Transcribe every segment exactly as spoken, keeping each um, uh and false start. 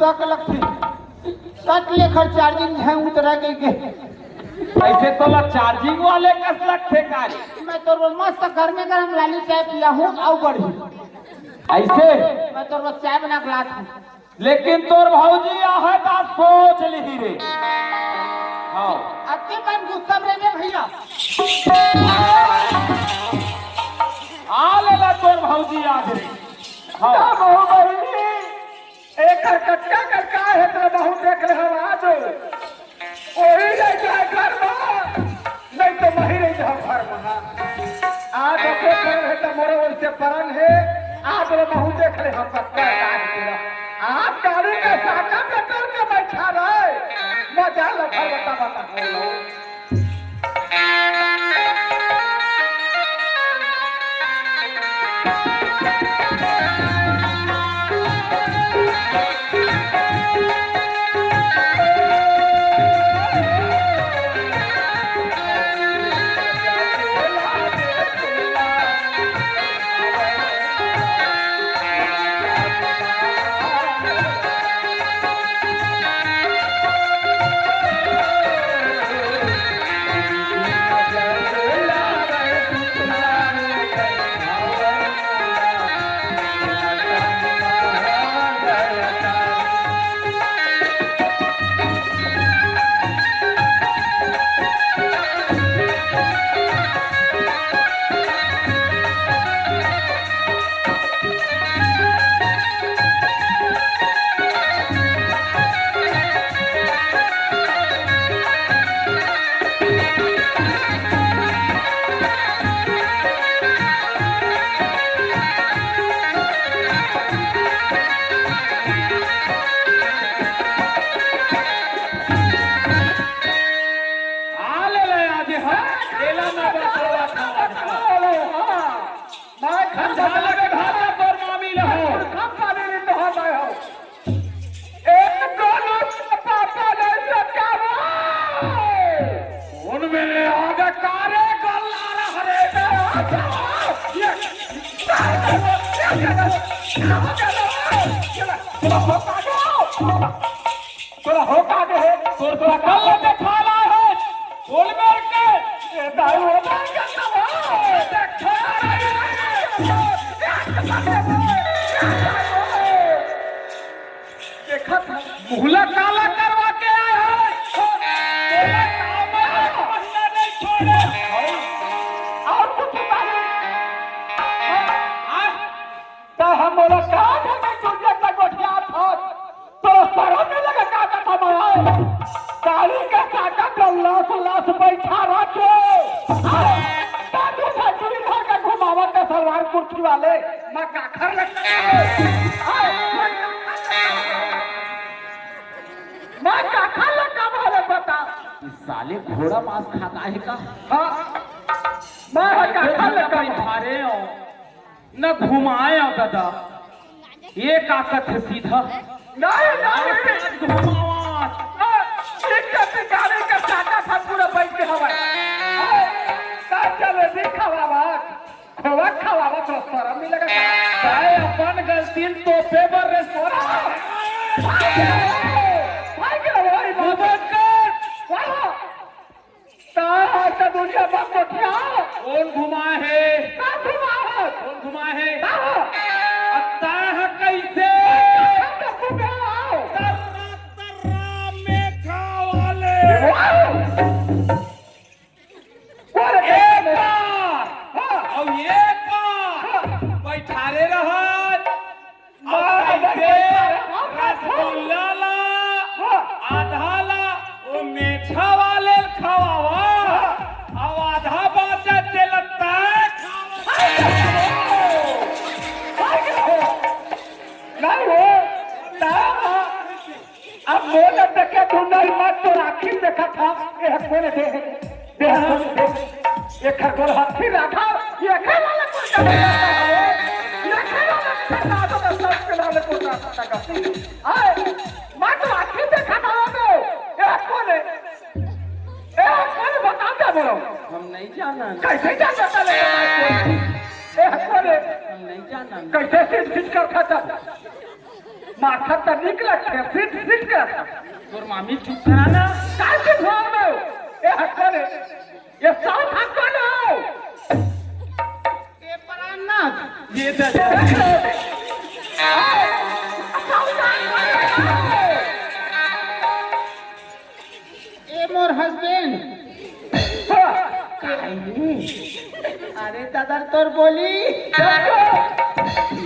तक लगथे। कट ले खर चार्जिंग है उतरा के, के। ऐसे तोला चार्जिंग वाले कस लगथे का रे? मैं तो रोज मस्त गरमे गरम लाली चाय पिया हूँ, अउ बढ़िया। ऐसे? मैं तो रोज चाय बना के लात हूँ। लेकिन तोर भौजी आहे त सोच लिही रे। हाँ। अति मन गुस्सा में रे भैया। आ लेला तोर भौजी आज रे। हाँ। का बहू बहिनी? एकर कतका कतका हे त बहुत देख ले हम आज। ओही रह जाए घर मा, नहीं तो मही रह जाए घर मा। आज ओके परन हे त मोरो ओइसे परन हे, आज रे महू देख ले हम कतका कतका हे तेरा। आज गाड़ी के साका पे चढ़ के बैठा रहे, मजा लो घर बता बता। आ ले ले आज, हाँ, केला ना बतावा, खावा, खावा। मैं खंडा लगे भाजा तोर मामी ले हो। हम पानी नहीं तो हम आए हो। एक दोनों के पापा नहीं तो क्या हुआ? उनमें ले आगे कारे गल्ला रहा रे। ये, ये, ये, ये, ये, ये, ये, ये, ये, ये, तोरा हो का दे हे? तोर तोरा कल देखाला हे। बोल मेर के। ए दाई हो का दे हे? देखा था। मुहला काला करवा के आए हे। तोरा काम में महीना नहीं छोड़े। और कुछ नहीं। हाँ? त हम बोला, "का धरके चुटिया का गोठिया था? तो सरम नहीं लगे का कथा में?" गाड़ी के काका पे लाश, लाश बैठा रखे। अरे, दादू ससुरी घर का घुमावत है सलवार कुर्ती वाले। मैं काखर लग-, मैं काखर लग का बोले बता। इस साले घोड़ा मांस खाता है का? हाँ। मैं काखर लग का बैठा रहे हो। न घुमाए हो दादा, ये का कथे सीधा? नहीं, नहीं। घुमावा। हाँ, ठीक है, गाड़ी का चाका था पूरा बैठ के हवा। हाँ, का चले, दिखावा बात। खोवा खावा तो शर्म नहीं लगा। भाई, अपन गलती तोपे बर रे सोरा। भाई, भाई, भाई, भाई, मुबारक। वाह। का है त दुनिया में कोठिया? कौन घुमा है? का घुमा है? कौन घुमा है? का है? अब तय है कैसे? का घुमा है? तर्रा, तर्रा मेखा वाले। वाह! अरे एक बार, हाँ। और एक बार हाँ। बैठारे रहत। अब मार कैसे दे। रसगुल्ला ला, हाँ। आधा ला, वो मेछा वाले ल खवावा, हाँ। अब आधा बाचा तेल तय खावा। नहीं हो, तारा अब मोला देखे तू नहीं मत, तोर आँखी देखा था, ये कोने दे, दे, कोने दे। ये खरगोल हाथी राधा, ये खेला ले कोने दे। ये खेला ले कोने दे, सब खेला ले कोने दे। आए, मैं तो आँखी देखा था वो तो। ये कोने? ये कोने बता दे बोलो। हम नहीं जाना। कैसे जाना था ले? ये कोने? हम नहीं जाना। कैसे सिर खींच कर खाता? माथा त निकला, सीट सीट के रखा। तोर मामी चुप करा ना। काय के ध्यान में? ए हक्का रे। ये साउथ हक्का ना। ये परान ना। ये दादा। ए मोर हस्बैंड। अरे दादा तोर बोली।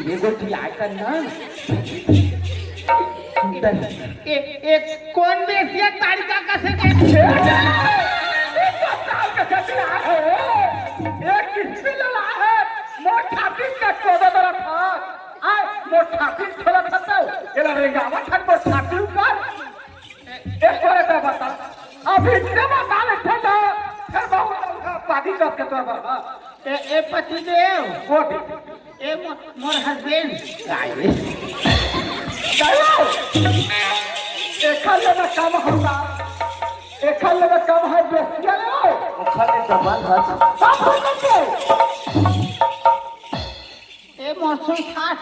ये गोटी आइकन ना। सुंदर। ए, ए, कौन बेसिया तारी का कसे के? एक किस्ती लला है, मोर छाती का कोदा दरा था। आय, मोर छाती छोला था तो, एला रेंगावा था मोर छाती ऊपर। एक बार तो बता, अभी इतने बता लेते तो, फिर बहुत पादी करके तो बता। ए, ए पति देव। वो भी। ए मो-, मोर हस्बैंड। काय रे? काय रे? एखर ले ना कम होता। एखर ले ना कम है बेसिया ले। ओखर ले डबल है। सब हो सकते। ए मोर सुन खाट।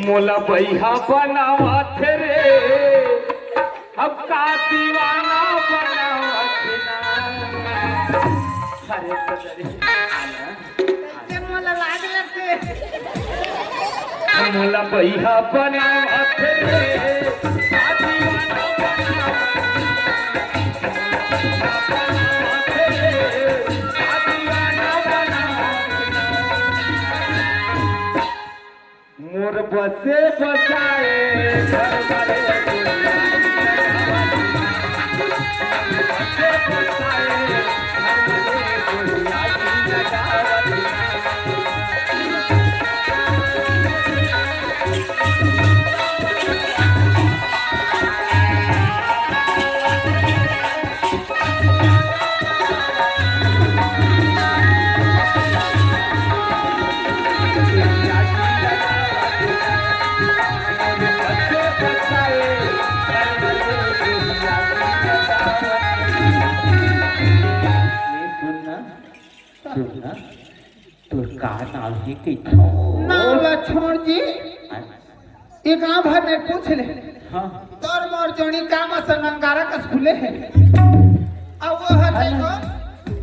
मोला बइहा बनावत रे, अब का दीवाना बनावत ना। अरे सदरी, आना। ते मोला लाज लगथे। मोला बइहा बनावत रे, का दीवाना बनावत ना। मोर बसे बसाए घर वाले ये सुन ना, सुन ना, तोर का नाम हे कहिथव? नाम ला छोड़ जी। हाँ। एक आम भर में पूछ ले। हाँ। तोर मोर जोड़ी का मस नंगारा कस खुले हे। अब वो हर हाँ। देखो,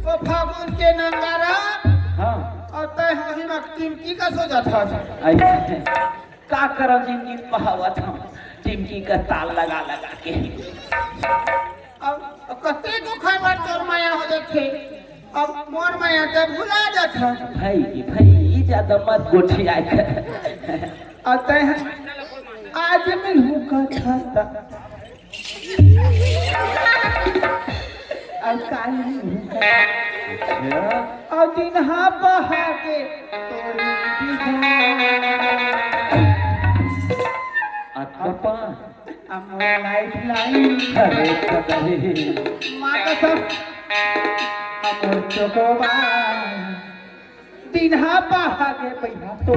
वो फागुन के नंगारा। हाँ। अउ तैं होही मा टिमकी कस हो जात हस। अच्छा। का करब जिंदगी में बहावत हंव, टिमकी का ताल लगा लगा के। अब कते दुख है बात तोर माया हो जाथे, अब मोर माया ते भुला जाथे। भाई, भाई, ई ज्यादा मत गोठियाए कर। अउ तैं ह-, आज मिलहूं कथा त। अउ काल मिलहूं कथा। अच्छा। अउ दिन हा बहा के तोरी बिघा। अतका पान। अमर लाइफ लाइन। अरे खतरी। माँ कसम। अमर चोकोबा। दिन हा बहा के पैसा तो।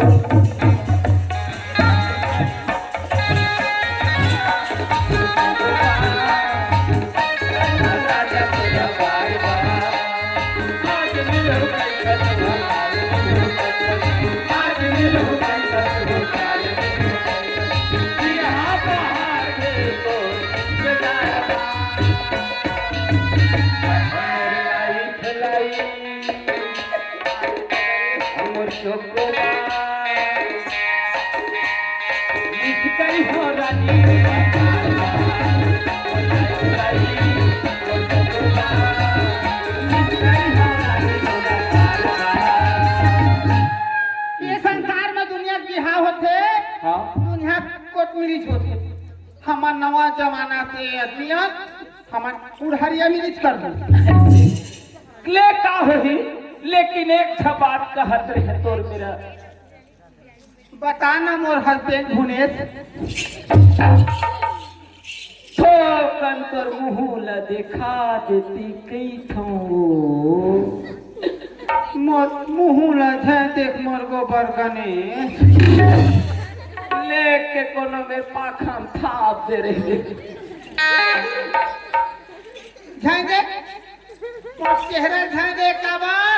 ये संसार में दुनिया के बिहाव होथे, हाँ। दुनिया कोर्ट मैरिज होथे। हमर नवा जमाना के आदमी हन, हमर बुढ़ारिया मैरिज कर दो। ले का होही, लेकिन एक ठा बात कहत रहे तोर मेर। बता ना मोर हस्बैंड भुनेश। थोकन तोर मुंह ला देखा देती कहिथंव। मोर मुंह ला झन देख मोर गोबर गनेश। लेके कोनो में पाखा म थाप दे रहे। झन देख, मोर चेहरा झन देख काबर?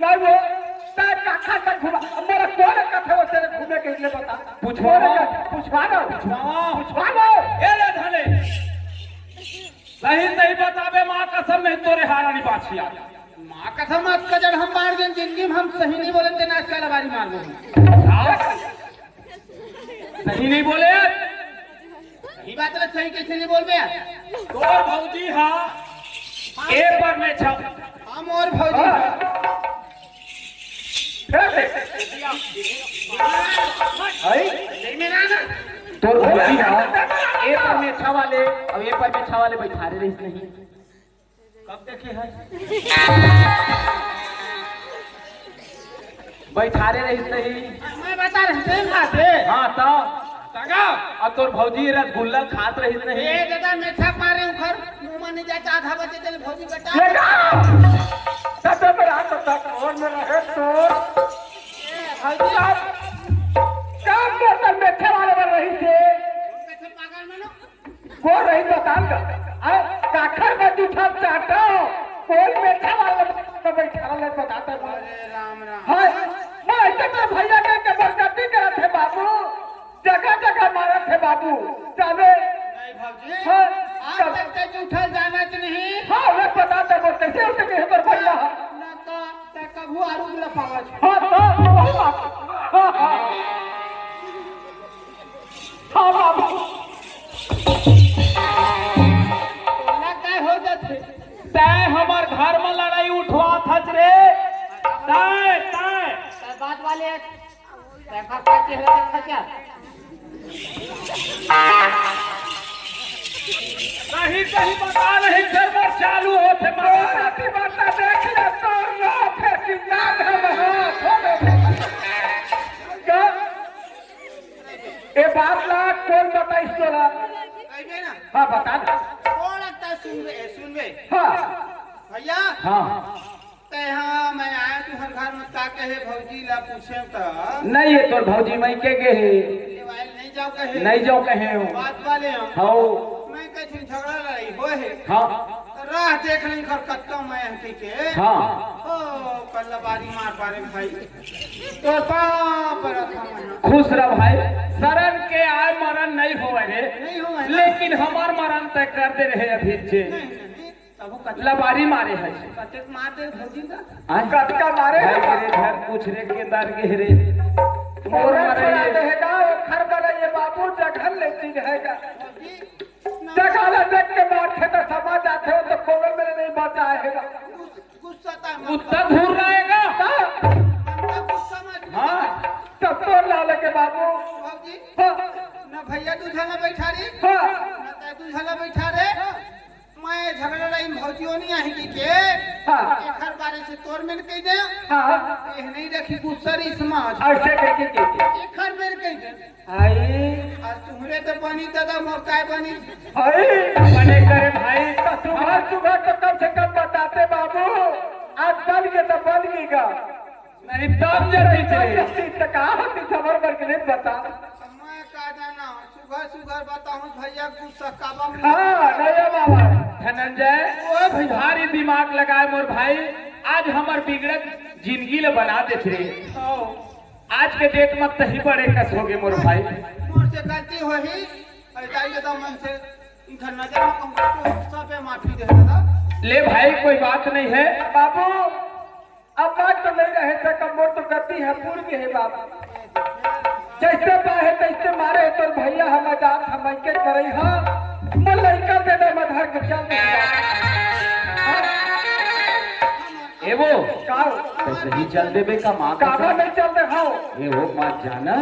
नहीं वो, तैं काखर तक घुमा, मोला कोन कथे वो तेरे घूमे के लिए बता। पूछवा। कोन कथे? पूछवा लो। पूछवा। पूछवा लो। ए ले धने। सही सही बताबे माँ कसम, नहीं तोरे हारा नहीं बाछिया। माँ कसम, आज का जड़ हम मार देन, जिंदगी में हम सही नहीं बोले, तेना इसका लबारी मार दो। सही नहीं बोले? सही बात है, सही कैसे नहीं बोलबे? तोर भौजी हा ए पर में छप। हम और भौजी हाँ। फिर से। आई? नहीं, मेरा ना। तोर भौजी हा ए पर में छा वाले, अब ए पर में छा वाले बैठारे रहिस नहीं। कब देखे है? बैठारे रहिस नहीं। मैं बता रहे हैं, बात है। हाँ, तो? तगा। अब तोर भौजी रसगुल्ला खात रहिस नहीं। ए, दादा, मैं छाप मारे उखर, मुंह में नहीं जाता, आधा बचे चले भौजी बेटा। ये का? तब तो रात तक और में रहे तो। ए, भौजी। कब बोतल में छे वाले में रहिस हे? पागल मनो। कोन रही बतान का? आ, काखर में जूठा चाटो, कोई बैठा वाला में बैठा वाला बताता है। अरे राम राम। हाँ, मैं ऐसे तो भैया के जबरदस्ती करत है बाबू, जगह जगह मारत है बाबू, जाने। नहीं भौजी, हाँ, आज तक ते जूठा जाना च नहीं। हाँ, वो बताता है, वो कैसे उठ गए पर भैया। ना तो ते कभू आरू गिला पावत। हाँ, तो, हाँ, हाँ, हाँ। हाँ, बाबू। तोला काय हो जाथे? तैं हमर घर म लड़ाई उठवात हस रे। तैं, तैं। तैं बात वाले, तैं का, का चेहरा देखा क्या? कहीं, कहीं बता नहीं, फिर वो चालू होथे, मारा। बात देख ले, तोर लो, फिर चिंता धर, हाँ, का? ए बात ला कोन बताइस तोला? अइबे ना। हाँ, बता ना। कोन लगता है सुनबे, ए, सुनबे। हाँ। भैया। हाँ। ते हाँ, मैं आया तुहर घर में का कहे भौजी ला पूछे त। नहीं, ये तोर भौजी मैं के गे हे। ले भाई, नहीं जाओ कहे। नहीं जाओ कहे हो। बात वाले हो। हाँ। मैं कहे झगड़ा लड़ाई होए हे। हाँ। तो राह देख लें घर कत्ता मैं हंसी के। हाँ। ओ, कल्ला बारी मार पारे भाई। तोर पाँव परत हंव मैं। खुश रह भाई, शरण के आय मरण नहीं होवे रे, नहीं होवे ना। लेकिन हमर मरण तय कर दे रहे अभी जे। नहीं, नहीं, तब वो कत-, लबारी मारे है। कतेक मार दे भौजी का? आय? कतका मारे भाई है? रे घर कुछ रे के दर गे रे। मोर मोर मरे छोड़ा ये। देहेगा, वो घर बना ये बाबू जगह लेती रहेगा। भौजी, ना। जगह ला देख के मारथे तो समझ आथे, वो तो कोनो मेरे नहीं बचा है। गुस्सा था मत उत्तर कर। घूर रहेगा। हाँ। अंदर गुस्सा मत कर। हाँ। तब तो लाल के बाबू। बाबूजी, हाँ। ना भैया दू झन ला बैठा रे, हाँ। ना ताई दू झन ला बैठा रे। हाँ। मैं झगड़ा लाई भौजियो नहीं आही की के। हाँ। एखर बारे से तोर मेर कह दे। हाँ। ये नहीं रखी गुस्सा री समाज। ऐसे करके कह दे। एखर मेर कह दे। आई। आज तुहरे तो बनी दादा, मोर काय बनी? आई। बने करे भाई। तो सुबह सुबह तो कम से कम बताते बाबू, आज बन के तो बन गई का। नहीं, तब जरूरी थे। तो का होती खबर पर के नहीं बता। मैं का जाना, सुबह सुबह बताऊं भैया, गुस्सा काबा में। हाँ, नहीं बाबा। धनंजय, ओ भैया। भारी दिमाग लगाए मोर भाई, आज हमर बिगड़त जिंदगी ले बना देत रे। ओ। आज के डेट में तही बड़े कस होगे मोर भाई। मोर से गलती होही, अरे दाई के दामन से इनका नजर में कहूँ तो सबे माफी दे दादा। ले भाई, कोई बात नहीं है। बाबू, अब बात तो नहीं रहे सका, मोर तो गलती है, पूर्व है बाबू। जैसे पाए तैसे मारे, तोर भैया हम जात हम के करई हा, मैं लइका दे दे, मैं घर के चल दे। ए वो, का हो? तो सही चल देबे का माँ का काबर नहीं चल दे, हाँ। ए वो, माँ जाना।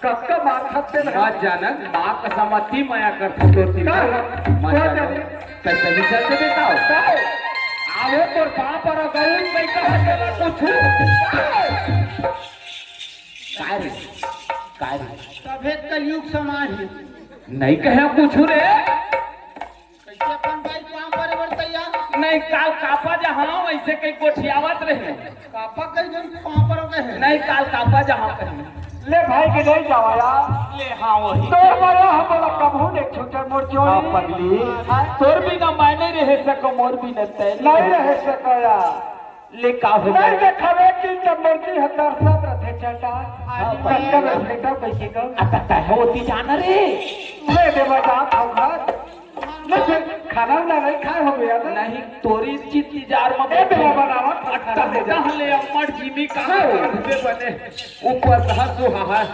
कक्का मार खाते ना। माँ जाना, माँ कसम अति मया करथे तोर तीर। का हो? माँ का जाना। जाने? तो सही चल देबे का हो? का हो? आवो तोर बाप और गऊ नहीं कहा तेरा कुछ। का रे? का रे? तभे कलयुग समाज है। नहीं कहे कुछ रे। कैसे अपन भाई पाँव परे बर तैयार? नहीं, काल कापा जहाँ, ऐसे कहीं गोठियावत रहे। कापा कहीं जन पाँव परो कहे? नहीं, काल कापा जहाँ कहीं। ले भाई के नहीं जावा यार। ले हाँ, वही। तोर मरे हमला कबहू नहीं छूटे मोर चोरी। हाँ, पगली। हाँ। तोर बिना मैं नहीं रह सको, मोर बिना तैं नहीं रह सको यार। ले का हो नहीं गया? देखावे कि जब मर्जी है दर्शन रथे चंडा। हाँ, कब कब भेटा कैसे कब? अच्छा, तैं होती जाना रे। ले देवा जात हम घर। मैं खाना उना नहीं खाए हो गया था। नहीं, तोरी चित्ती जार में ए, बेला बनावा, अट्टा खाना दे जा। ले अम्मड़ जिमी कहाँ हाँ। घूमे बने। ऊपर हंसू हाँ।